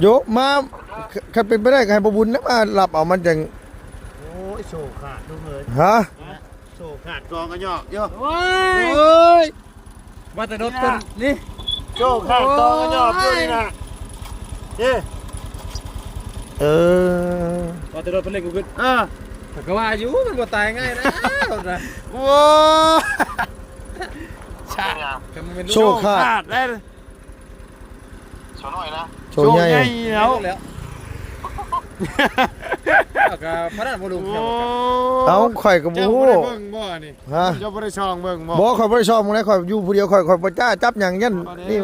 ໂຍມາ ຄັນເປັນໄປໄດ້ກໍໃຫ້ບໍ່ບຸນນະມາຮັບເອົາມັນຈັ່ງ. ໂອ້ຍ ໂສ້ຂາດລູກເອີຍ. ຮະ? ໂສ້ຂາດກອງກະຫຍອກຢູ່. ໂອ້ຍ ວ່າແຕ່ລົດເພິ່ນນີ້ ໂອ້ຍ ໂຊກຂາດຕໍ່ກະຫຍອບຢູ່ນີ້ນະ. ເອີ ວ່າແຕ່ລົດເພິ່ນເລັກບໍ່ຂຶ້ນ. ເອີ ຂ້ອຍກໍວ່າຢູ່ ມັນບໍ່ຕາຍງ່າຍນະລົດນະ. ໂອ້ຍ ໂຊກຂາດ ໂຊກຂາດເດ້. ໂຊນ້ອຍນະ ໂຊໃຫຍ່ ໂຊໃຫຍ່ແລ້ວ ແລ້ວ ແລ້ວກໍພະນັນບໍ່ລົງ. ໂອ້ ເອົ້າ ຂ້ອຍກໍບໍ່ຮູ້. ເຈົ້າບໍ່ໄດ້ເບິ່ງບໍ່ນີ້? ຮະ? ເຈົ້າບໍ່ໄດ້ສ່ອງເບິ່ງບໍ່? ບໍ່ ຂ້ອຍບໍ່ໄດ້ສ່ອງເບິ່ງໃດ ຂ້ອຍຢູ່ຜູ້ດຽວ ຂ້ອຍ ຂ້ອຍບໍ່ກ້າຈັບຫຍັງ ຢ້ານນີ້.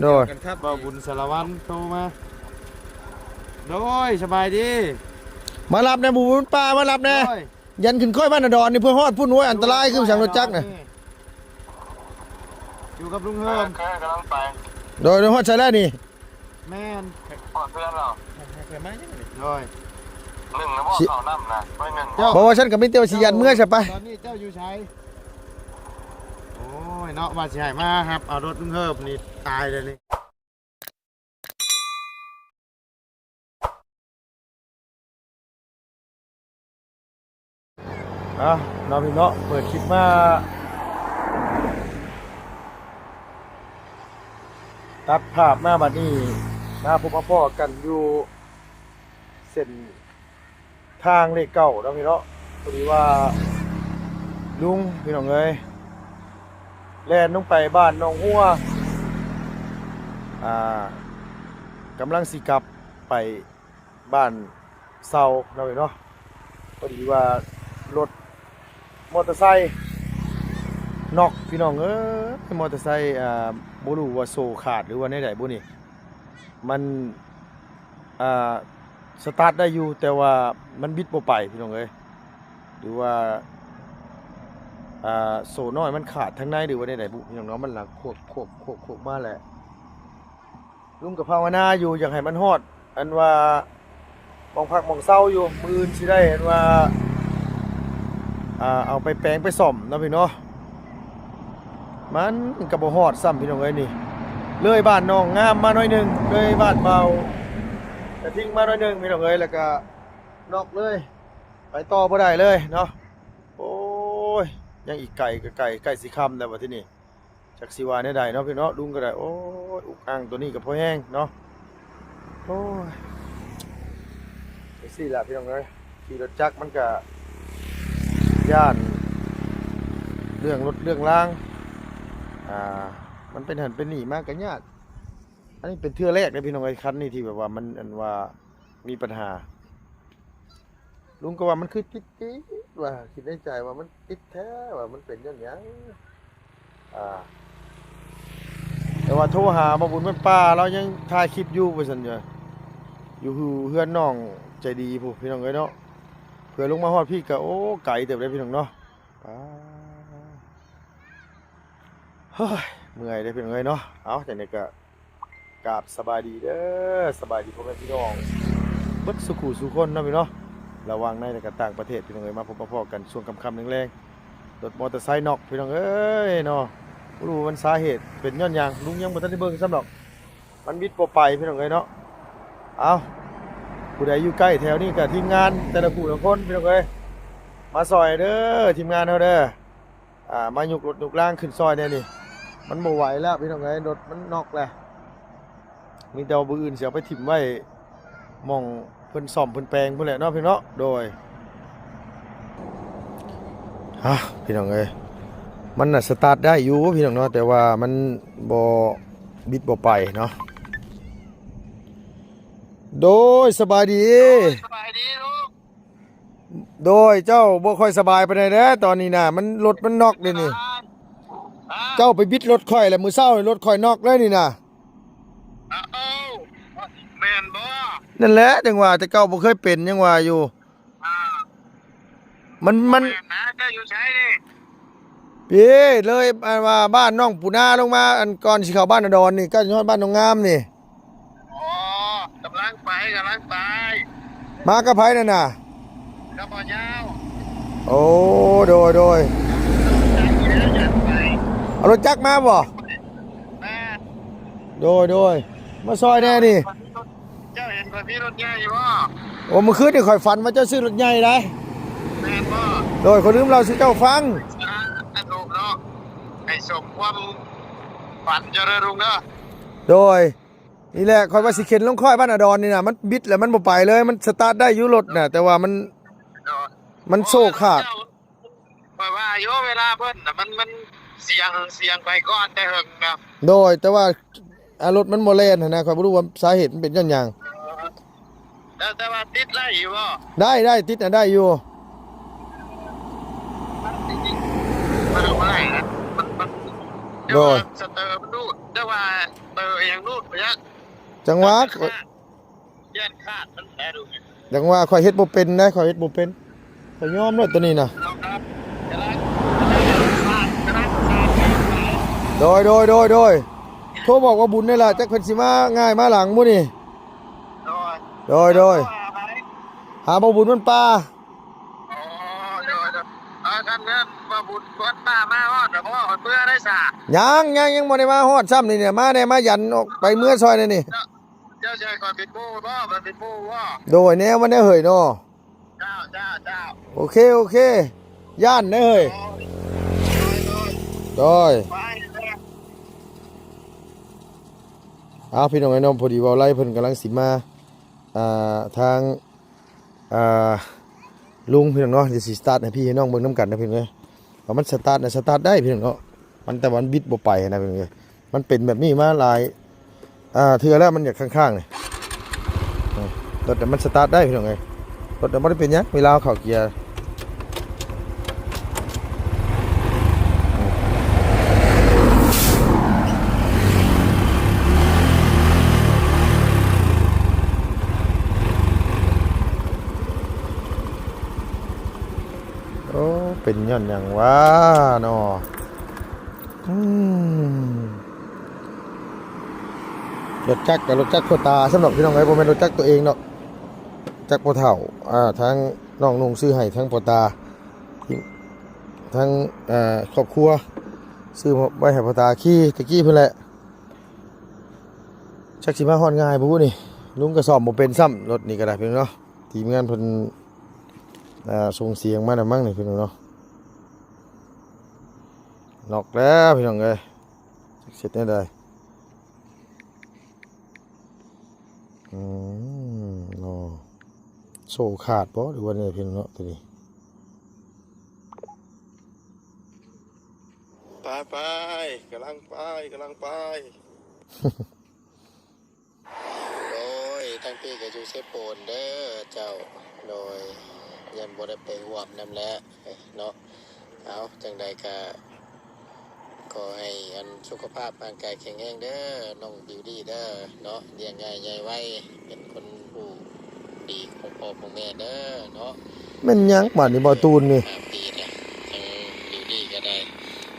ໂດຍ ບ່າວບຸນສາລະວັນໂທມາ. ໂດຍ ສະບາຍດີ ມາຮັບແດ່ ໝູ່ບຸນປ່າ ມາຮັບແດ່. ໂດຍ ຢ້ານຂຶ້ນຄ້ອຍບ້ານນາດອນນີ້ ເພື່ອຮອດພຸ້ນ. ໂອ້ຍ ອັນຕະລາຍຄືຫຍັງ ລົດຈັກນະ. ຢູ່ກັບລຸງເຮີມ ເອີ ກຳລັງໄປ. ໂດຍ ໂດຍ ຮອດໃສແລ້ວນີ້? ແມ່ນ ຮອດເຮືອນແລ້ວ. ໂດຍ ໜຶ່ງນະບໍ່ ເຂົ້ານ້ຳນະ ໜຶ່ງ. ເຈົ້າ ບໍ່ວ່າຊັ້ນກໍມີແຕ່ວ່າຊິຢ້ານເມືອຊະປະ. ຕອນນີ້ເຈົ້າຢູ່ໃສ? ໂອ້ຍເນາະ ວ່າຊິໃຫ້ມາຮັບເອົາລົດລຸງເຮີມນີ້ ຕາຍແລ້ວນີ້. ອ່ະ ເນາະພີ່ເນາະ ເປີດຄລິບມາ ຕັດພາບມາບັດນີ້ ມາພົບມາພໍ້ກັນຢູ່ເສັ້ນທາງເລກເກົ້າເນາະພີ່ເນາະ. ພໍດີວ່າລຸງ ພີ່ນ້ອງເອີຍ ແລ່ນລົງໄປບ້ານໜອງຫົວ ອ່າ ກຳລັງຊິກັບໄປ ບ້ານເຊົາເນາະພີ່ເນາະ. ພໍດີວ່າລົດມໍເຕີໄຊນັອກ ພີ່ນ້ອງເອີຍ. ມໍເຕີໄຊ ອ່າ ບໍ່ຮູ້ວ່າໂສ້ຂາດ ຫຼືວ່າແນວໃດບຸນີ້. ມັນ ອ່າ ສະຕາດໄດ້ຢູ່ ແຕ່ວ່າມັນບິດບໍ່ໄປ ພີ່ນ້ອງເອີຍ. ຫຼືວ່າ ອ່າ ໂສ້ນ້ອຍມັນຂາດທາງໃນ ຫຼືວ່າແນວໃດບຸ ພີ່ນ້ອງເນາະ. ມັນລະຄວກໆໆໆມາແຫຼະ. ລຸງກໍພາວະນາຢູ່ ຢາກໃຫ້ມັນຮອດ ອັນວ່າໝ່ອງພັກໝ່ອງເຊົາຢູ່. ມື້ອື່ນຊິໄດ້ ອັນວ່າ ອ່າ ເອົາໄປແປງໄປສ້ອມເນາະພີ່ເນາະ. ມັນກໍບໍ່ຮອດຊ້ຳ ພີ່ນ້ອງເອີຍ. ນີ້ເລີຍບ້ານໜອງງາມມາໜ້ອຍໜຶ່ງ ເລີຍບ້ານເບົາກະທິງມາໜ້ອຍໜຶ່ງ ພີ່ນ້ອງເອີຍ. ແລ້ວກໍນັອກເລີຍ ໄປຕໍ່ບໍ່ໄດ້ເລີຍເນາະ. ໂອ້ຍ ຍັງອີກໄກ ກໍໄກ ໃກ້ຊິຄ່ຳແລ້ວບັດທີນີ້. ຈັກຊິວ່າແນວໃດເນາະພີ່ນ້ອງເນາະ. ລຸງກໍໄດ້ ໂອ້ຍ ອຸກອັ່ງ ໂຕນີ້ກໍພໍແຮງເນາະ. ໂອ້ຍ ຈັ່ງຊີ້ລະພີ່ນ້ອງເອີຍ. ຂີ່ລົດຈັກມັນກໍຢ້ານເລື່ອງລົດເລື່ອງລາງ ອ່າ ມັນເປັນຫັ້ນເປັນນີ້ມາກໍຍາກ. ອັນນີ້ເປັນເທື່ອແລກເດ້ພີ່ນ້ອງເອີຍ ຄັນນີ້ທີ່ແບບວ່າມັນ ອັນວ່າມີບັນຫາ. ລຸງກໍວ່າມັນຄືຕິດໆ ວ່າ ຄິດໃນໃຈວ່າມັນຕິດແທ້ ວ່າມັນເປັນຍ້ອນຫຍັງ. ອ່າ ແຕ່ວ່າໂທຫາບ່າວບຸນເພິ່ນປ່າ ລາວຍັງຖ່າຍຄລິບຢູ່ວ່າຊັ້ນ. ຢູ່ເຮືອນນ້ອງໃຈດີພຸ້ນ ພີ່ນ້ອງເອີຍເນາະ. ເພື່ອລົງມາຮອດພີ້ກໍ ໂອ້ ໄກເຕີບເດ້ພີ່ນ້ອງເນາະ. ອ່າ ເຮີ້ຍ ເມື່ອຍເດ້ພີ່ນ້ອງເອີຍເນາະ. ເອົາ ຈັ່ງໃດກໍ ກາບສະບາຍດີເດີ ສະບາຍດີພໍ່ແມ່ພີ່ນ້ອງເບິດສູ່ຄູ່ສູ່ຄົນເນາະພີ່ນ້ອງເນາະ. ລະຫວ່າງໃນ ແລະ ກະຕ່າງປະເທດ ພີ່ນ້ອງເອີຍ ມາພົບມາພໍ້ກັນຊ່ວງຄ່ຳໆແລງໆ. ລົດມໍເຕີໄຊນັອກ ພີ່ນ້ອງເອີຍເນາະ. ບໍ່ຮູ້ວ່າມັນສາເຫດເປັນຍ້ອນຫຍັງ ລຸງຍັງບໍ່ທັນໄດ້ເບິ່ງຊ້ຳດອກ. ມັນບິດບໍ່ໄປ ພີ່ນ້ອງເອີຍເນາະ. ເອົາ ຜູ້ໃດຢູ່ໃກ້ແຖວນີ້ກະທີມງານແຕ່ລະຜູ້ລະຄົນ ພີ່ນ້ອງເອີຍ ມາຊ່ອຍເດີ ທີມງານເຮົາເດີ. ອ່າ ມາຍົກລົດຍົກລາງຂຶ້ນຊ່ອຍແດ່ນີ້ ມັນບໍ່ໄຫວແລ້ວພີ່ນ້ອງເອີຍ ລົດມັນນັອກແລ້ວ. ມີແຕ່ວ່າມື້ອື່ນຊິເອົາໄປຖິ້ມໄວ້ໝ່ອງເພິ່ນສ້ອມເພິ່ນແປງພຸ້ນແຫຼະເນາະພີ່ນ້ອງເນາະ. ໂດຍ ຮະ ພີ່ນ້ອງເອີຍ ມັນນະສະຕາດໄດ້ຢູ່ພີ່ນ້ອງເນາະ ແຕ່ວ່າມັນບໍ່ ບິດບໍ່ໄປເນາະ. ໂດຍ ສະບາຍດີ ສະບາຍດີລູກ. ໂດຍ ເຈົ້າບໍ່ຄ່ອຍສະບາຍປານໃດແລ້ວຕອນນີ້ນະ ມັນ ລົດມັນນັອກເດນີ້. ເຈົ້າໄປບິດລົດຂ້ອຍແລ້ວ ມື້ເຊົ້ານີ້ລົດຂ້ອຍນັອກເລີຍນີ້ນະ. ອ້າວ ແມ່ນບໍ່? ນັ້ນແຫຼະ ຈັ່ງວ່າ ແຕ່ເກົ່າບໍ່ເຄີຍເປັນ ຍັງວ່າຢູ່. ອ່າ ມັນ ມັນ ແມ່ນນະ ເຈົ້າຢູ່ໃສນີ້? ພີ້ ເລີຍ ອັນວ່າ ບ້ານໜອງປູນາລົງມາ ອັນ ກ່ອນຊິເຂົ້າບ້ານນາດອນນີ້ ໃກ້ຮອດບ້ານໜອງງາມນີ້. ອໍ ກຳລັງໄປ ກຳລັງໄປ. ມາກັບໃຜນັ້ນນະ? ກັບບ່າວຍາວ. ໂອ້ ໂດຍ ໂດຍ. ເອົາລົດຈັກມາບໍ່? ແມ່ນ. ໂດຍ ໂດຍ ມາຊ່ອຍແດ່ນີ້. ມັນມີລົດໃຫຍ່ຢູ່ບໍ່? ໂອ້ ມື້ຄືນນີ້ຂ້ອຍຝັນວ່າເຈົ້າຊື້ລົດໃຫຍ່ໄດ໋. ແມ່ນບໍ່? ໂດຍ ຂ້ອຍລືມເລົ່າສູ່ເຈົ້າຟັງ. ສາທຸເນາະ ໃຫ້ສົມຄວາມຝັນເຈົ້າເດີລຸງເດີ. ໂດຍ ນີ້ແຫຼະ ຂ້ອຍວ່າຊິເຂັນລົງຄ້ອຍບ້ານອາດອນນີ້ນະ ມັນບິດແລ້ວມັນບໍ່ໄປເລີຍ. ມັນສະຕາດໄດ້ຢູ່ລົດນະ ແຕ່ວ່າມັນ ໂດຍ ມັນໂສ້ຂາດ. ຂ້ອຍວ່າຢູ່ ເວລາເພິ່ນນະ ມັນ ມັນສຽງ ສຽງໄປກ່ອນແຕ່ເຫິງນະ. ໂດຍ ແຕ່ວ່າ ອາ ລົດມັນບໍ່ແລ່ນຫັ້ນນະ ຂ້ອຍບໍ່ຮູ້ວ່າສາເຫດມັນເປັນຍ້ອນຫຍັງ. ເອີ ແຕ່ ແຕ່ວ່າຕິດໄດ້ຢູ່ບໍ່? ໄດ້ ໄດ້ ຕິດນະໄດ້ຢູ່. ມັນ ມັນບໍ່ໄດ້ນະ ມັນ ມັນ ໂດຍ ສະເຕີມັນດູດ ແຕ່ວ່າສະເຕີຫຍັງດູດບໍ່ຈັກ ຈັງຫວະ ຢ້ານຂາດ ຢ້ານຂາດມັນແຫຼະດູກ. ຈັ່ງວ່າຂ້ອຍເຮັດບໍ່ເປັນນະ ຂ້ອຍເຮັດບໍ່ເປັນ ຂ້ອຍຍອມໂລດໂຕນີ້ນະ. ໂດຍ ໂດຍ ໂດຍ ໂດຍ ໂທບອກວ່າບຸນນີ້ລະ ຈັກເພິ່ນຊິມາງ່າຍມາຫຼັງມື້ນີ້. ໂດຍ ໂດຍ ໂດຍ ຫາບໍ່ບຸນມັນປ່າ. ອໍ ໂດຍ ໂດຍ ເອີ ຄັນແມ່ນວ່າບຸນວັດປ່າມາຮອດແລ້ວບໍ່ ເມື່ອໄດ້ສາ? ຍັງ ຍັງ ຍັງບໍ່ໄດ້ມາຮອດຊ້ຳນີ້ນະ ມາແດ່ ມາຢັນອອກໄປເມືອຊ່ອຍແດ່ນີ້. ເຈົ້າ ເຈົ້າຊິໃຫ້ຂ້ອຍເປັນໝູ່ບໍ່ ຂ້ອຍເປັນໝູ່ບໍ່? ໂດຍ ແນວມັນແນວເຮີ້ຍເນາະ. ເຈົ້າ ເຈົ້າ ເຈົ້າ ໂອເຄ ໂອເຄ ຢ້ານເດີ້ເຮີ້ຍ. ໂດຍ ໂດຍ ໂດຍ ໂດຍ ໄປເດີ້. ອ້າວ ພີ່ນ້ອງເອີຍເນາະ ພໍດີເວົ້າໄລ່ເພິ່ນກຳລັງຊິມາ ອ່າ ທາງ ອ່າ ລຸງ ພີ່ນ້ອງເນາະ ດຽວຊິສະຕາດໃຫ້ພີ່ໃຫ້ນ້ອງເບິ່ງນຳກັນນະພີ່ນ້ອງເອີຍ ວ່າມັນສະຕາດນະ ສະຕາດໄດ້ພີ່ນ້ອງເນາະ ມັນ ແຕ່ວ່າມັນບິດບໍ່ໄປນະພີ່ນ້ອງເອີຍ ມັນເປັນແບບນີ້ມາຫຼາຍ ອ່າ ເທື່ອແລ້ວ ມັນຢາກຄ້າງໆ ນີ້ ລົດມັນສະຕາດໄດ້ພີ່ນ້ອງເອີຍ ລົດບໍ່ໄດ້ເປັນຫຍັງ ເວລາເຮົາເຂົ້າເກຍ. ໂອ້ ເປັນຍ້ອນຫຍັງຫວາເນາະ? ອືມ ລົດຈັກກະລົດຈັກພໍ່ຕາຊ້ຳດອກ ພີ່ນ້ອງເອີຍ ບໍ່ແມ່ນລົດຈັກຕົວເອງດອກ ຈັກພໍ່ເຖົ້າ ອ່າ ທາງນ້ອງນຸ່ງຊື້ໃຫ້ທາງພໍ່ຕາ ທາງ ເອີ ຄອບຄົວ ຊື້ໄວ້ໃຫ້ພໍ່ຕາຂີ່ແຕ່ກີ້ພຸ້ນແຫຼະ. ຈັກຊິມາຮອດງ່າຍບໍ່ນີ້ ລຸງກະສ້ອມບໍ່ເປັນຊ້ຳ ລົດນີ້ກະໄດ້ພີ່ນ້ອງເນາະ ທີມງານເພິ່ນ ອ່າ ສົ່ງສຽງມາແລ້ວມັ້ງນີ້ພີ່ນ້ອງເນາະ. ນອກແລ້ວພີ່ນ້ອງເອີຍ ຈັກເຮັດແນວໃດ? ອືມ ໂອ້ ໂສ້ຂາດບໍ່ ຫຼືວ່າແນວໃດພີ່ນ້ອງເນາະ ໂຕນີ້? ໄປໆ ກຳລັງໄປ ກຳລັງໄປ. ໂດຍ ທາງພີ່ກະຢູ່ເຊໂປນເດີເຈົ້າ. ໂດຍ ຍັງບໍ່ໄດ້ໄປຮ່ວມນຳແຫຼະເນາະ. ເອົາ ຈັ່ງໃດກະຂໍໃຫ້ອັນສຸຂະພາບຮ່າງກາຍແຂງແຮງເດີ ນ້ອງບິວດີ້ເດີເນາະ. ລ້ຽງງ່າຍໃຫຍ່ໄວ ເປັນຄົນຮູ້ດີຂອງພໍ່ຂອງແມ່ເດີເນາະ. ແມ່ນຫຍັງບາດນີ້ ບໍ່ຕູນນີ້ ຫ້າປີແລ້ວ ທັງບິວດີ້ກະໄດ້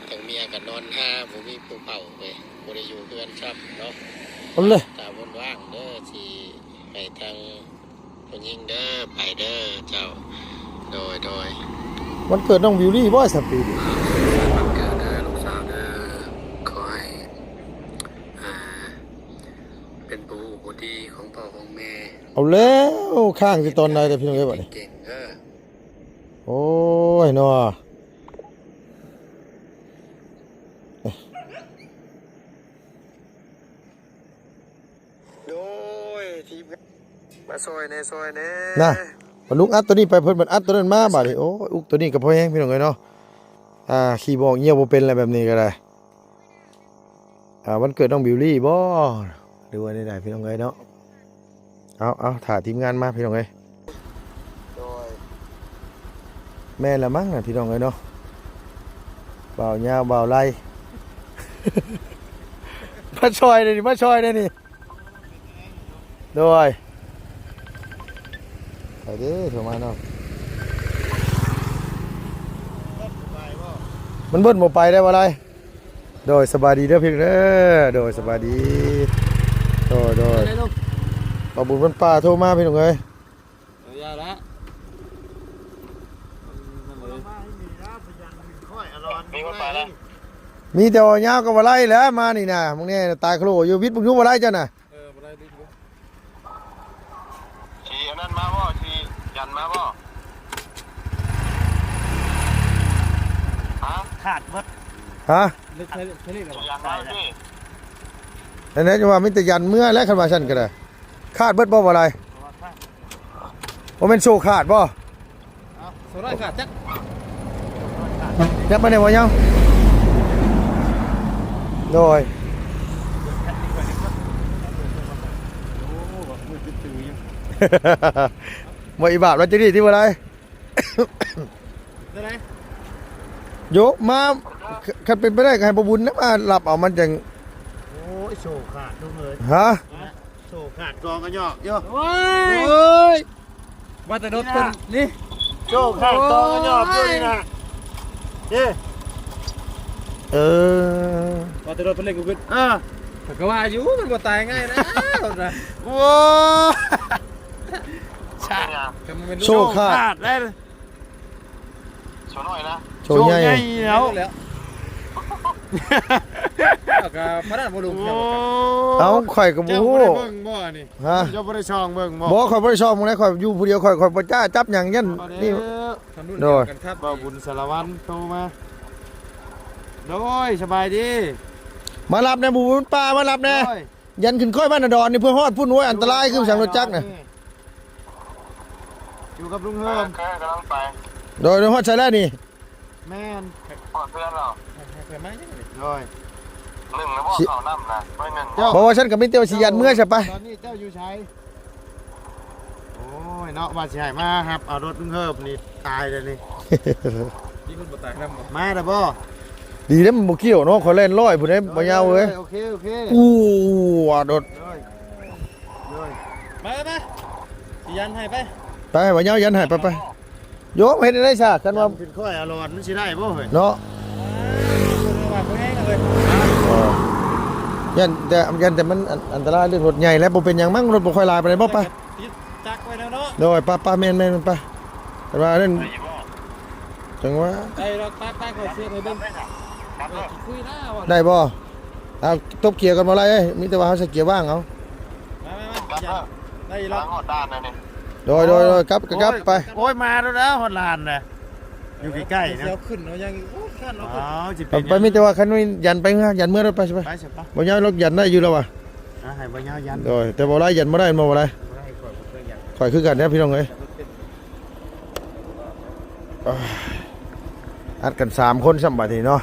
ທັງເມຍກະນອນນາ ບໍ່ມີຜູ້ເຝົ້າເວີຍ ບໍ່ໄດ້ຢູ່ເຮືອນຊ້ຳເນາະ. ເອົາເລີຍ ຕາວົນວ່າງເດີ ຊິໃຫ້ທາງຜູ້ຍິງເດີ ໄປເດີເຈົ້າ. ໂດຍ ໂດຍ ວັນເກີດນ້ອງບິວດີ້ບໍ່ ສາມປີນີ້? ວັນເກີດເດີລູກສາວເດີ ຂໍໃຫ້ ອ່າ ເປັນຜູ້ຮູ້ຜູ້ດີຂອງພໍ່ຂອງແມ່. ເອົາແລ້ວ ຄ້າງແຕ່ຕອນໃດແລ້ວ ພີ່ນ້ອງເອີຍ ບາດນີ້ ເກັ່ງໆເດີ. ໂອ້ຍເນາະ. ໂດຍ ທີມງານ ມາຊ່ອຍແດ່ ຊ່ອຍແດ່ ນະ ບາດລຸງອັດໂຕນີ້ໄປ ເພິ່ນບັດອັດໂຕນັ້ນມາບາດນີ້. ໂອ້ຍ ອຸກໂຕນີ້ກະພໍແຮງ ພີ່ນ້ອງເອີຍເນາະ. ອ່າ ຂີ່ບໍ່ອອກ ຍ່ຽວບໍ່ເປັນແລ້ວ ແບບນີ້ກະໄດ້. ອ່າ ວັນເກີດນ້ອງບິວດີ້ບໍ່ ຫຼືວ່າແນວໃດ ພີ່ນ້ອງເອີຍເນາະ? ເອົາ ເອົາ ຖ້າທີມງານມາ ພີ່ນ້ອງເອີຍ. ໂດຍ ແມ່ນລະມັ້ງນະ ພີ່ນ້ອງເອີຍເນາະ. ບ່າວຍາວ ບ່າວໄລ ມາຊ່ອຍແດ່ນີ້ ມາຊ່ອຍແດ່ນີ້. ໂດຍ ໄປເດ້ ໂທມາເນາະ. ມັນເບິ່ນບໍ່ໄປໄດ້ບໍ່ໄລ? ໂດຍ ສະບາຍດີເດີພີ່ນ້ອງເດີ. ໂດຍ ສະບາຍດີ. ໂດຍ ໂດຍ ໄດ້ລົງ ບ່າວບຸນວັນປ່າໂທມາ ພີ່ນ້ອງເອີຍ. ເອີ ຢ່າລະ ມີຄົນໄປແລ້ວ ມີແຕ່ວ່າຍາວກັບບໍ່ໄລແຫຼະ ມານີ້ນະ. ມຶງແນ່ ຕາຍໂຄລຢູ່ ວິດມຶງຢູ່ບໍ່ໄລເຈົ້ານະ. ເອີ ບໍ່ໄລ ວິດຢູ່. ຊິອັນນັ້ນມາບໍ່? ຊິຢັນມາບໍ່? ຮະ? ຂາດເບິດ. ຮະ? ເລິກທະເລແລ້ວບໍ່? ຊິຢັນມາຊິ? ອັນນັ້ນວ່າມີແຕ່ຢັນເມືອແຫຼະ ຄັນວ່າຊັ້ນກໍໄດ້. ຂາດເບິດບໍ່ ບໍ່ຫຼາຍ? ບໍ່ແມ່ນໂສ້ຂາດບໍ່? ເອົາ ໂສ້ນ້ອຍຂາດຈັກ ຍັບມາແດ່ບໍ່ຍາວ. ໂດຍ ໂອ້ ວ່າຄືຈື່ຢູ່ ບໍ່ອີບາບແລ້ວ ຈັ່ງນີ້ຕິ ບໍ່ໄດ້ ຈັ່ງໃດ ໂຍມາ ຄັນເປັນໄປໄດ້ກໍໃຫ້ບໍ່ບຸນນະ ມາຮັບເອົາມັນຈັ່ງ. ໂອ້ຍ ໂສ້ຂາດທຸກເລີຍ ຮະ? ໂສ້ຂາດກອງກະຫຍອກຢູ່. ໂອ້ຍ ໂອ້ຍ ວ່າແຕ່ລົດເພິ່ນນີ້ ໂສ້ຂາດກອງກະຫຍອກຢູ່ນີ້ນະ. ເອີ ເອີ ວ່າແຕ່ລົດເພິ່ນເລັ່ງບໍ່ຂຶ້ນ. ເອີ ຂ້ອຍກໍວ່າຢູ່ ມັນບໍ່ຕາຍງ່າຍນະລົດນະ. ໂອ້ ໂສ້ຂາດ ໂຊຄາດ ໂຊຄາດໄດ້ ໂຊນ້ອຍນະ ໂຊໃຫຍ່ ໂຊໃຫຍ່ແລ້ວ ແລ້ວກໍພະນັ້ນບໍ່ລົງ. ໂອ້ ເອົາ ຂ້ອຍກໍບໍ່ຮູ້ ເຈົ້າບໍ່ໄດ້ເບິ່ງບໍ່ອັນນີ້? ຮະ? ເຈົ້າບໍ່ໄດ້ສ່ອງເບິ່ງບໍ່? ບໍ່ ຂ້ອຍບໍ່ໄດ້ສ່ອງໝ່ອງໃດ ຂ້ອຍຢູ່ຜູ້ດຽວ ຂ້ອຍ ຂ້ອຍບໍ່ກ້າຈັບຫຍັງ ຢ້ານນີ້. ໂດຍ ເບົາບຸນສາລະວັນໂທມາ. ໂດຍ ສະບາຍດີ ມາຮັບແດ່ ໝູ່ບຸນປ່າ ມາຮັບແດ່. ໂດຍ ຢັນຂຶ້ນຄ້ອຍບ້ານນາດອນນີ້ ເພື່ອຮອດພຸ້ນ. ໂອ້ຍ ອັນຕະລາຍຄືສັງ ລົດຈັກນະ. ຢູ່ກັບລຸງເຮີມ ໂອເຄ ກຳລັງໄປ. ໂດຍ ໂດຍ ຮອດໃສແລ້ວນີ້? ແມ່ນ ຮອດເຮືອນແລ້ວ. ໃຫ້ເພິ່ນມາຍັງນີ້? ໂດຍ ໜຶ່ງແລ້ວບໍ່ ເຂົ້ານ້ຳນະ ໄວ້ໜຶ່ງ. ເຈົ້າ ບໍ່ວ່າຊັ້ນກໍມີແຕ່ວ່າຊິຢ້ານເມືອຊະໄປ. ຕອນນີ້ເຈົ້າຢູ່ໃສ? ໂອ້ຍເນາະ ວ່າຊິໃຫ້ມາຮັບເອົາລົດລຸງເຮີມນີ້ ຕາຍແລ້ວນີ້. ມີຄົນບໍ່ຕາຍນຳບໍ່? ມາແລ້ວບໍ່? ດີເດ້ ມັນບໍ່ກ່ຽວເນາະ ຂ້ອຍແລ່ນຮ້ອຍພຸ້ນເດ້ ບໍ່ຍາວເອີຍ. ໂອເຄ ໂອເຄ ອູ້ ອາ ໂດດ ໂດຍ ໂດຍ ໄປ ໄປ ໄປ ຊິຢັນໃຫ້ໄປ ໄປ ບໍ່ຍາວຢັນໃຫ້ ໄປ ໄປ. ໂຍມ ເຮັດໄດ້ຊະ ຄັນວ່າ ເປັນຂ້ອຍອາລອນ ມັນຊິໄດ້ບໍ່ເຮີ້ຍ ເນາະ? ເອີ ວ່າບໍ່ແຮງເລີຍ ເອີ ຢ້ານແຕ່ ຢ້ານແຕ່ມັນອັນ ອັນຕະລາຍເລື່ອງລົດໃຫຍ່ແຫຼະ. ບໍ່ເປັນຫຍັງມັ້ງ ລົດບໍ່ຄ່ອຍຫຼາຍປານໃດບໍ່ ໄປ ຕິດຈັກໄວ້ແລ້ວເນາະ. ໂດຍ ໄປ ໄປ ແມ່ນ ແມ່ນ ໄປ ແຕ່ວ່ານັ້ນ ຈັ່ງວ່າ ໄດ້ດອກ ໄປ ໄປ ຂ້ອຍເຊກໃຫ້ເບິ່ງ ເອີ ຊິຄຸຍນະວ່າ ໄດ້ບໍ່? ເອົາ ຕົບເກຍກ່ອນບໍ່ໄລ່ເອີຍ ມີແຕ່ວ່າເຮົາໃສ່ເກຍວ່າງເອົາ. ມາ ມາ ມາ ໄດ້ຢູ່ແລ້ວ ຮອດດ່ານແລ້ວນີ້. ໂດຍ ໂດຍ ໂດຍ ກັບ ກັບໄປ. ໂອ້ຍ ມາແລ້ວນະ ຮອດລານນະ ຢູ່ໃກ້ໆນະ ເອົາຂຶ້ນເອົາຍັງ. ໂອ້ຍ ຄັນເອົາຂຶ້ນ ອ້າວ ຊິເປັນຫຍັງ ໄປ ໄປ ມີແຕ່ວ່າຄັນວ່າຢັນໄປເຮືອນ ຢັນເມືອໂລດ ໄປ ໄປ ໄປ ໄປ ໄປ ບໍ່ຍາວ ລົດຢັນໄດ້ຢູ່ແລ້ວວ່າ ອ່າ ໃຫ້ບໍ່ຍາວຢັນ. ໂດຍ ແຕ່ບໍ່ໄດ້ ຢັນບໍ່ໄດ້ ບໍ່ໄດ້ ບໍ່ໄດ້ ຂ້ອຍບໍ່ເຄີຍຢັນ ຂ້ອຍຄືກັນເດ້ພີ່ນ້ອງເອີຍ. ອັດກັນສາມຄົນຊ້ຳບາດນີ້ເນາະ.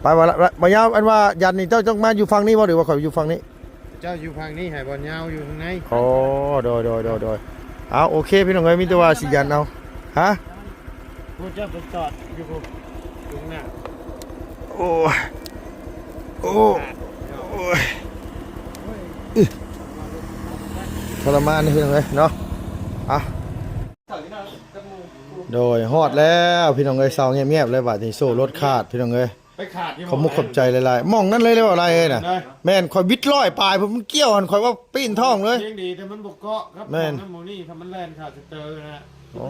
ໄປ ບໍ່ລະ ບໍ່ຍາວ ອັນວ່າຢັນນີ້ ເຈົ້າຕ້ອງມາຢູ່ຝັ່ງນີ້ບໍ່ ຫຼືວ່າຂ້ອຍຢູ່ຝັ່ງນີ້? ເຈົ້າຢູ່ຝັ່ງນີ້ ໃຫ້ບ່ອນຍາວຢູ່ຂ້າງໃນ. ໂອ້ ໂດຍ ໂດຍ ໂດຍ ໂດຍ. ເອົາ ໂອເຄ ພີ່ນ້ອງເອີຍ ມີແຕ່ວ່າຊິຢັນເອົາ. ຮະ? ຜູ້ເຈົ້າໄປຈອດຢູ່ພຸ້ນ ຢູ່ຂ້າງໜ້າ. ໂອ້ ໂອ້ ໂອ້ຍ ອຶ ທໍລະມານເດ້ພີ່ນ້ອງເອີຍເນາະ. ອ່ະ ໂດຍ ຮອດແລ້ວພີ່ນ້ອງເອີຍ ເຊົາງຽບໆເລີຍບາດນີ້. ໂສ້ລົດຂາດພີ່ນ້ອງເອີຍ. ໄປຂາດຢູ່ ຂອບມຸກຂອບໃຈຫຼາຍໆ. ໝ່ອງນັ້ນເລີຍ ເລີຍບໍ່ໄດ້ນະ. ແມ່ນ ຂ້ອຍບິດຮ້ອຍປາຍ ເພິ່ນມັນກ່ຽວຫັ້ນ ຂ້ອຍວ່າປີ້ນທ້ອງເລີຍ. ຍັງດີແຕ່ມັນບໍ່ເກາະກັບ ແມ່ນ ໝ່ອງນັ້ນໝ່ອງນີ້ ຖ້າມັນແລ່ນຂາດສະເຕີນະ. ໂອ້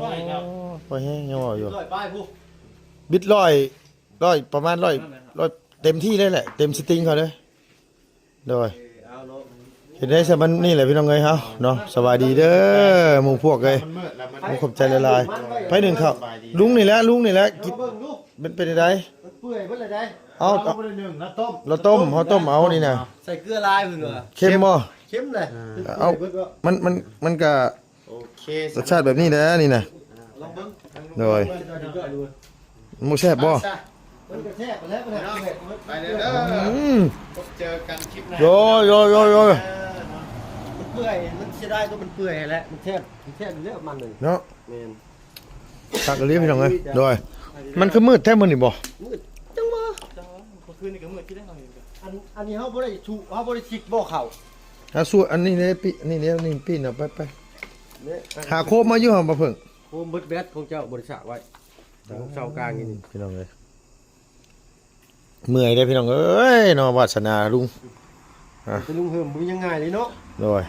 ບໍ່ແຮງ ຍັງເວົ້າຢູ່ ຮ້ອຍປາຍພຸ້ນ ບິດຮ້ອຍ ຮ້ອຍ ປະມານຮ້ອຍ ຮ້ອຍ ເຕັມທີ່ເລີຍແຫຼະ ເຕັມສະຕິງເຂົາເລີຍ. ໂດຍ ເຮັດໄດ້ຊະ ມັນນີ້ແຫຼະພີ່ນ້ອງເອີຍ ເຮົາເນາະ. ສະບາຍດີເດີໝູ່ພວກເອີຍ ຂອບໃຈຫຼາຍໆ. ໄປໜຶ້ງເຂົ້າ ລຸງນີ້ແຫຼະ ລຸງນີ້ແຫຼະ ກິນ ເບິ່ງດູ ເປັນ ເປັນຈັ່ງໃດ? ມັນເປື່ອຍເບິດແລ້ວໃດ. ເອົາ ເຮົາບໍ່ໄດ້ໜຶ້ງ ເຮົາຕົ້ມ ເຮົາຕົ້ມ ເຮົາຕົ້ມເອົານີ້ນະ. ໃສ່ເກືອຫຼາຍເພິ່ນວ່າ ເຄັມບໍ່? ເຄັມແຫຼະ. ເອີ ເອົາ ເປື່ອຍເບິດ. ມັນ ມັນ ມັນກະ ໂອເຄ ລົດຊາດແບບນີ້ແຫຼະນີ້ນະ. ລອງເບິ່ງ ໂດຍ ໝູແຊບບໍ່? ມັນກໍແຊບແລ້ວ ໄປເດີ ອືມ ພົບເຈີກັນຄລິບໜ້າ. ໂດຍ ໂດຍ ໂດຍ ໂດຍ ເອີ ມັນເປື່ອຍ ມັນເສຍດາຍຕົວມັນເປື່ອຍແຫຼະ ມັນແຊບ ມັນແຊບຢູ່ແລ້ວມັນເນາະ. ແມ່ນ ຄັກອີ່ຫຼີພີ່ນ້ອງເອີຍ. ໂດຍ ມັນຄືມືດແທ້ມື້ນີ້ບໍ່? ມືດ ຈັ່ງວ່າ ຈັ່ງວ່າ ເມື່ອຄືນນີ້ກໍມືດຄືກັນ ເຮົາເຫັນກັນ. ອັນ ອັນນີ້ເຮົາບໍ່ໄດ້ຊຸ ເຮົາບໍ່ໄດ້ຊິກບໍ່ເຂົ້າ ຫາຊຸ ອັນນີ້ເດ້ ປີ ອັນນີ້ເດ້ ນີ້ປີນເອົາໄປ ໄປ ຫາໂຄມມາຢູ່ຫັ້ນບໍ່ເພິ່ງ? ໂຄມເບິດແບັດຂອງເຈົ້າ ບໍ່ໄດ້ສາກໄວ້ ຂອງເສົາກາງນີ້ ພີ່ນ້ອງເອີຍ. ເມື່ອຍເດ້ພີ່ນ້ອງເອີຍເນາະ ວາດສະໜາລຸງ ອ່າ ແຕ່ລຸງເຮີມບໍ່ມີຫຍັງງ່າຍເລີຍເນາະ. ໂດຍ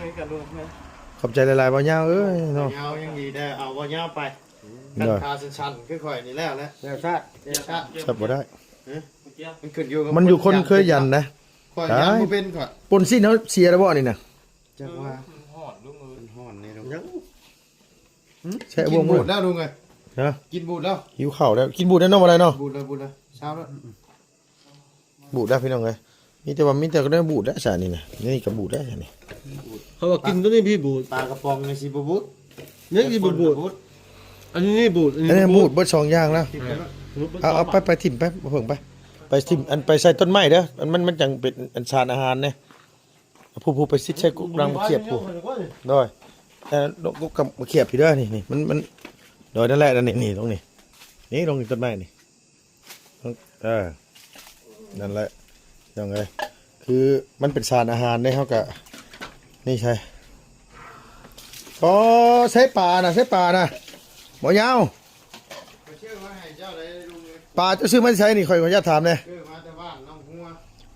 ຂອບໃຈຫຼາຍໆ ບ່າວຍາວເອີຍເນາະ. ບ່າວຍາວຍັງດີແດ່ ເອົາບ່າວຍາວໄປ. ຄັນຂາສັ້ນໆ ຄືຂ້ອຍນີ້ແລ້ວແຫຼະ ແລ້ວຊາດ ແລ້ວຊາດ ຊາດບໍ່ໄດ້. ຮະ? ມັນຂຶ້ນຢູ່ກັບ ມັນຢູ່ຄົນເຄີຍຢັນນະ. ຂ້ອຍຍັງບໍ່ເປັນຂ້ອຍ ປົນຊີ້ນເຮົາເສຍແລ້ວບໍ່ນີ້ນະ? ຈັກວ່າ ມັນຮອດລຸງເອີຍ ຮ້ອນນີ້ລູກ ຍັງ ແຊະ ກິນ ບ່ວງ ບູດແລ້ວລຸງເອີຍ ຮະ ກິນບູດແລ້ວ ຫິວເຂົ້າແລ້ວ ກິນບູດແລ້ວເນາະ ບໍ່ໄດ້ເນາະ ບູດແລ້ວ ບູດແລ້ວ ເຊົ້າແລ້ວ ບູດແລ້ວພີ່ນ້ອງເອີຍ ມີແຕ່ວ່າ ມີແຕ່ກໍໄດ້ບູດແລ້ວຊະນີ້ນະ ນີ້ກໍບູດແລ້ວຊະນີ້ ເຂົາວ່າກິນຕົວນີ້ພີ່ບູດ ປາກະປ໋ອງນີ້ຊິບໍ່ບູດ ຍັງຊິບໍ່ບູດ ອັນນີ້ບູດ ອັນນີ້ ອັນນີ້ ບໍ່ ບູດເບິດສອງຢ່າງແລ້ວ ເອີ ເອົາ ເອົາໄປ ໄປຖິ້ມໄປ ບໍ່ເພິ່ງໄປ ໄປຖິ້ມ ອັນ ໄປໃສ່ຕົ້ນໄມ້ເດີ ອັນມັນ ມັນຈັ່ງເປັນອັນສານອາຫານເດ້ ຜູ້ ຜູ້ໄປຊິດໃສ່ກຸກລັງມະຂຽບຜູ້ ໂດຍ ເອີ ກຸກກັບມະຂຽບພີ່ເດີ ນີ້ ນີ້ ມັນ ມັນ ໂດຍ ນັ້ນແຫຼະ ນັ້ນ ນີ້ ນີ້ ລົງນີ້ ນີ້ ລົງນີ້ ຕົ້ນໄມ້ນີ້ ເອີ ນັ້ນແຫຼະ ພີ່ນ້ອງເອີຍ ຄືມັນເປັນສານອາຫານເດ້ ເຮົາກະ ນີ້ໃສ່ ອໍ ໃສ່ປານະ ໃສ່ປານະ ບໍ່ຍາວ ປາເຈົ້າຊື້ມາແຕ່ໃສນີ້ ຂ້ອຍຂໍອະນຸຍາດຖາມແດ່ ຊື້ມາແຕ່ບ້ານໜອງຫົວ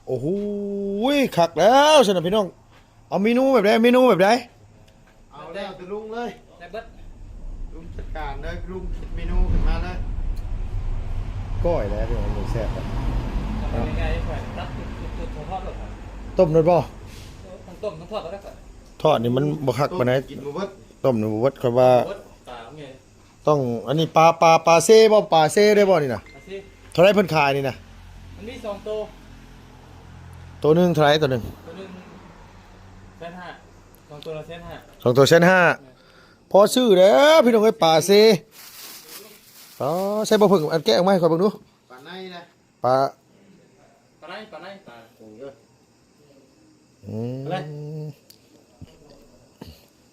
ໂອ້ໂຫ ຄັກແລ້ວຊັ້ນນະພີ່ນ້ອງ ເອົາເມນູແບບໃດ ເມນູແບບໃດ ເອົາແລ້ວແຕ່ລຸງເລີຍ ໄດ້ເບິດ ລຸງຈັດການເລີຍ ລຸງຄິດເມນູຂຶ້ນມາເລີຍ ກ້ອຍແລ້ວພີ່ນ້ອງ ແຊບ ເອົາງ່າຍໆ ຂ້ອຍຕັດຕົ້ມໂລດ ຕົ້ມໂລດບໍ່ ເອີ ທັງຕົ້ມທັງທອດກໍໄດ້ ທອດນີ້ມັນບໍ່ຄັກປານໃດ ຕົ້ມກິນບໍ່ເບິດ ຕົ້ມນີ້ບໍ່ເບິດ ຂ້ອຍວ່າ ເບິດ ປາແມ່ນ ຕ້ອງ ອັນນີ້ປາ ປາ ປາເຊບໍ່ ປາເຊໄດ້ບໍ່ນີ້ນະ ປາເຊ ເທົ່າໃດເພິ່ນຂາຍນີ້ນະ ມັນມີສອງໂຕ ໂຕໜຶ່ງເທົ່າໃດ ໂຕໜຶ່ງ ໂຕໜຶ່ງແສນຫ້າ ສອງໂຕລະແສນຫ້າ ສອງໂຕແສນຫ້າ ແມ່ນ ພໍຊື້ເດີພີ່ນ້ອງເອີຍ ປາເຊ ອໍ ໃສ່ບໍ່ເພິ່ງ ອັນແກະອອກມາໃຫ້ຂ້ອຍເບິ່ງດູ ປາໃນນະ ປາ ປາໃນ ປາໃນ ປາ ເອີ ອືມ ເອົາເລີຍ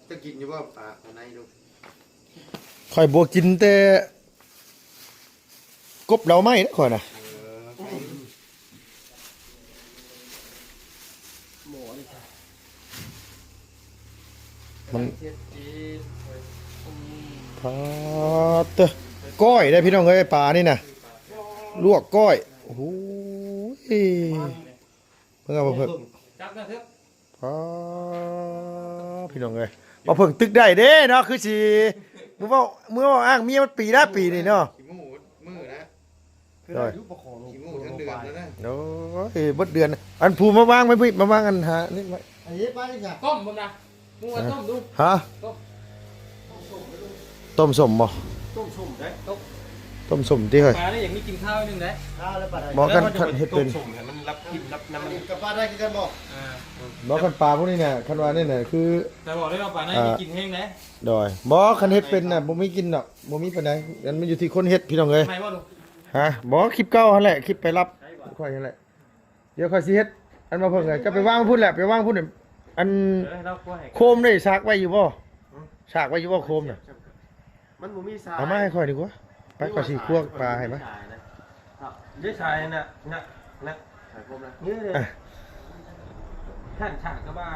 ຈະກິນຢູ່ບໍ່ປາ ປາໃນລູກ ຂ້ອຍບໍ່ກິນແຕ່ກົບເລົາໄມ້ເດ້ຂ້ອຍນະ ເອີ ໄປ ມັນ ປາດເຕີ ກ້ອຍເດ້ພີ່ນ້ອງເອີຍ ປານີ້ນະ ລວກກ້ອຍ ໂອ້ໂຫ ເບິ່ງເອົາ ເບິ່ງເພິ່ງ ຈັບນະເຖິກ ປາ ພີ່ນ້ອງເອີຍ ບໍ່ເພິ່ງຕຶກໄດ້ເດ້ເນາະ ຄືຊິ ມື້ເວົ້າ ມື້ເວົ້າອ້າງເມຍມັນປີລະປີນີ້ເນາະ ຂີ້ໝູ່ມື້ນະ ໂດຍ ຂີ້ໝູ່ທັງເດືອນແລ້ວນະ ໂອ້ຍ ເບິດເດືອນ ອັນຜູ້ມາວາງໄວ້ພຸ້ນ ມາວາງອັນຫານີ້ໄວ້ ອັນນີ້ໄປຈ້ະ ຕົ້ມພຸ້ນນະ ມຶງວ່າຕົ້ມດູ ຮະ ຕົ້ມ ຕົ້ມສົ້ມບໍ່ ຕົ້ມສົ້ມເດ້ ຕົ້ມ ຕົ້ມສົ້ມຕິເຮີ້ຍ ປານີ້ຢາກມີກິນຄາວໜຶ່ງເດ້ ຄາວແລ້ວປານໃດ ບໍ່ ຄັນ ຄັນເຮັດເປັນ ຕົ້ມສົ້ມໃຫ້ມັນລັບກິນລັບນ້ຳມັນ ກັບປາໄດ້ຄືກັນບໍ່ ອ່າ ບໍ່ ຄັນປາພວກນີ້ນະ ຄັນວ່ານີ້ນະ ຄື ແຕ່ບອກໄດ້ວ່າປາໃນ ອ່າ ມີກິນແຮງເດ້ ໂດຍ ບໍ່ ຄັນເຮັດເປັນນະ ບໍ່ມີກິນດອກ ບໍ່ມີປານໃດ ອັນມັນຢູ່ທີ່ຄົນເຮັດພີ່ນ້ອງເອີຍ ໃໝ່ບໍ່ລຸງ ຮະ ບໍ່ ຄລິບເກົ່າຫັ້ນແຫຼະ ຄລິບໄປລັບຂ້ອຍຫັ້ນແຫຼະ ດຽວຂ້ອຍຊິເຮັດ ອັນມາເພິ່ງ ເຈົ້າໄປວາງພຸ້ນແຫຼະ ໄປວາງພຸ້ນ ອັນ ເອີ ໂຄມໄດ້ສາກໄວ້ຢູ່ບໍ່ ສາກໄວ້ຢູ່ບໍ່ໂຄມນະ ມັນບໍ່ມີສາຍ ເອົາມາໃຫ້ຂ້ອຍດີກວ່າ ໄປ ຂ້ອຍຊິຄົວປາໃຫ້ມາ ເດ້ສາຍນະ ນະ ນະ ສາຍຄົມນະ ນີ້ເດ້ ອ່ະ ທ່ານສາກກໍວ່າ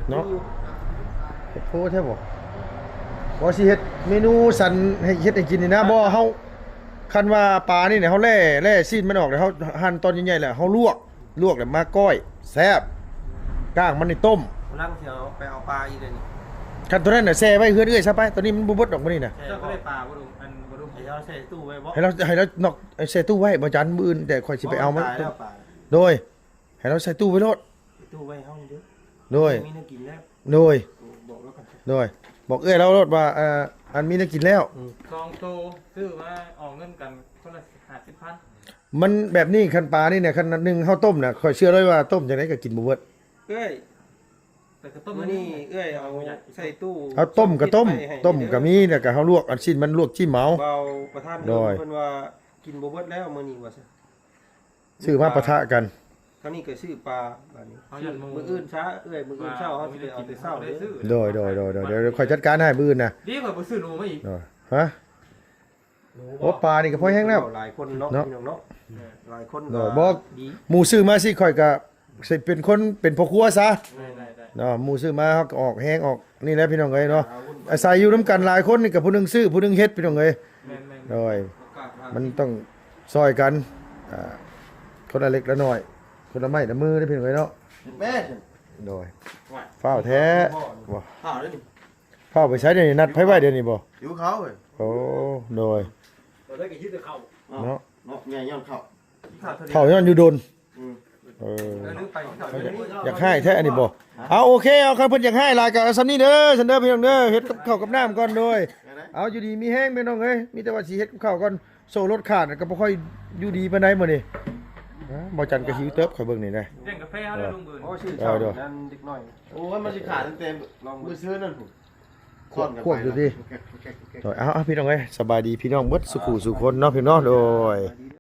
ເນາະ ມີຢູ່ ໂພດແທ້ບໍ່ ວ່າຊິເຮັດເມນູສັນໃຫ້ເຮັດໃຫ້ກິນນີ້ນະ ບໍ່ ເຮົາ ຄັນວ່າປານີ້ນະ ເຮົາແລ່ ແລ່ຊີ້ນມັນອອກ ແລ້ວເຮົາຫັ່ນຕອນໃຫຍ່ໆ ແລ້ວເຮົາລວກ ລວກແລ້ວມາກ້ອຍ ແຊບ ກ້າງມັນນີ້ຕົ້ມ ກຳລັງຊິເອົາໄປເອົາປາອີກເດ້ນີ້ ຄັນຕົວນັ້ນນະແຊ່ໄວ້ເຮືອນເອື້ອຍຊະໄປ ຕົວນີ້ມັນບໍ່ເບິດດອກມື້ນີ້ນະ ເຈົ້າກໍໄດ້ປາບໍ່ລຸງ ອັນບໍ່ລຸງ ໃຫ້ເຮົາແຊ່ຕູ້ໄວ້ບໍ່ ໃຫ້ເຮົາ ໃຫ້ເຮົານອກ ໃຫ້ແຊ່ຕູ້ໄວ້ ບໍ່ຈັນມື້ອື່ນແຕ່ຂ້ອຍຊິໄປເອົາມາ ຕາຍແລ້ວປາ ໂດຍ ໃຫ້ເຮົາໃສ່ຕູ້ໄວ້ໂລດ ຕູ້ໄວ້ເຮົານີ້ເດີ ໂດຍ ມີແນວກິນແລ້ວ ໂດຍ ບອກລາວກ່ອນ ໂດຍ ບອກເອື້ອຍລາວໂລດວ່າ ເອີ ອັນມີແນວກິນແລ້ວ ອືມ ສອງໂຕ ຊື້ມາອອກເງິນກັນຄົນລະຫ້າສິບພັນ ມັນແບບນີ້ ຄັນປານີ້ນະ ຄັນໜຶ່ງເຮົາຕົ້ມນະ ຂ້ອຍເຊື່ອເລີຍວ່າຕົ້ມຈັ່ງໃດກໍກິນບໍ່ເບິດ ເອື້ອຍ ແຕ່ກໍຕົ້ມ ມື້ນີ້ເອື້ອຍເອົາໃສ່ຕູ້ ເຮົາຕົ້ມກໍຕົ້ມ ຕົ້ມກໍມີ ແລ້ວກໍເຮົາລວກ ອັນຊີ້ນມັນລວກຈິ້ມເອົາ ເວົ້າປະທານ ໂດຍ ເພິ່ນວ່າກິນບໍ່ເບິດແລ້ວມື້ນີ້ວ່າຊັ້ນ ຊື້ມາປະທະກັນ ຄາວນີ້ກໍຊື້ປາ ບາດນີ້ ເຮົາຢ້ານໝູ່ ມື້ອື່ນຊະ ເອື້ອຍ ມື້ອື່ນເຊົ້າເຮົາຊິໄປເອົາແຕ່ເຊົ້າເດີ ໂດຍ ໂດຍ ໂດຍ ໂດຍ ດຽວຂ້ອຍຈັດການໃຫ້ມື້ອື່ນນະ ດີ ຂ້ອຍບໍ່ຊື້ໜູມາອີກ ໂດຍ ຮະ ໂອ້ ປານີ້ກໍພໍແຮງແລ້ວ ຫຼາຍຄົນເນາະ ເນາະ ພີ່ນ້ອງເນາະ ເອີ ຫຼາຍຄົນ ໂດຍ ກໍ ບໍ່ ດີ ໝູ່ຊື້ມາຊິ ຂ້ອຍກໍຊິເປັນຄົນເປັນພໍ່ຄົວຊະ ໄດ້ ໄດ້ ໄດ້ ເນາະ ໝູ່ຊື້ມາເຮົາກໍອອກແຮງອອກ ນີ້ແຫຼະພີ່ນ້ອງເອີຍເນາະ ອາໄສຢູ່ນຳກັນຫຼາຍຄົນນີ້ກໍຜູ້ໜຶ່ງຊື້ຜູ້ໜຶ່ງເຮັດພີ່ນ້ອງເອີຍ ແມ່ນໆ ໂດຍ ໂອກາດວ່າ ມັນຕ້ອງຊ່ອຍກັນ ອ່າ ຄົນລະເລັກລະນ້ອຍ ຄົນລະໄມ້ລະມືເດ້ພີ່ນ້ອງເອີຍເນາະ ແມ່ນ ໂດຍ ວ້າຍ ຟ້າວແທ້ ວ້າຍ ບໍ່ ຟ້າວເດ້ນີ້ ຟ້າວໄປໃສດຽວນີ້ ນັດໃຜໄວ້ດຽວນີ້ບໍ່ ຫິວເຂົ້າເວີຍ ໂອ້ ໂດຍ ຕອນແລກກໍຫິວແຕ່ເຂົ້າ ເນາະ ເນາະ ໃຫຍ່ຍ້ອນເຂົ້າ ເຂົ້າຍ້ອນຢູ່ດົນ ອືມ ເອີ ຢາກຮ້າຍແທ້ອັນນີ້ບໍ່. ເອົາ ໂອເຄ ເອົາ ຄັນເພິ່ນຢາກຮ້າຍຫຼາຍກໍເອົາສ່ຳນີ້ເດີ ຊັ້ນເດີພີ່ນ້ອງເດີ. ເຮັດກັບເຂົ້າກັບນ້ຳກ່ອນໂດຍ. ເອົາ ຢູ່ດີມີແຮງພີ່ນ້ອງເອີຍ ມີແຕ່ວ່າຊິເຮັດກັບເຂົ້າກ່ອນ. ໂສ້ລົດຂາດກໍບໍ່ຄ່ອຍຢູ່ດີປານໃດມື້ນີ້. ເອີ ບໍ່ຈັນກໍຫິວເຕີບ ຂ້ອຍເບິ່ງນີ້ນະ. ລ້ຽງກາແຟເຮົາໄດ້ລຸງເບີນ. ໂອ້ ຊື່ເຈົ້ານັ້ນເດັກນ້ອຍ. ໂອ້ຍ ມັນຊິຂາດຕັ້ງແຕ່ມື້ເຊົ້ານັ້ນພຸ້ນ. ຂວບຢູ່ຕິ. ໂດຍ ເອົາ ເອົາ ພີ່ນ້ອງເອີຍ ສະບາຍດີພີ່ນ້ອງເບິດສູ່ຜູ້ສູ່ຄົນເນາະ ພີ່ນ້ອງເນາະ. ໂດຍ.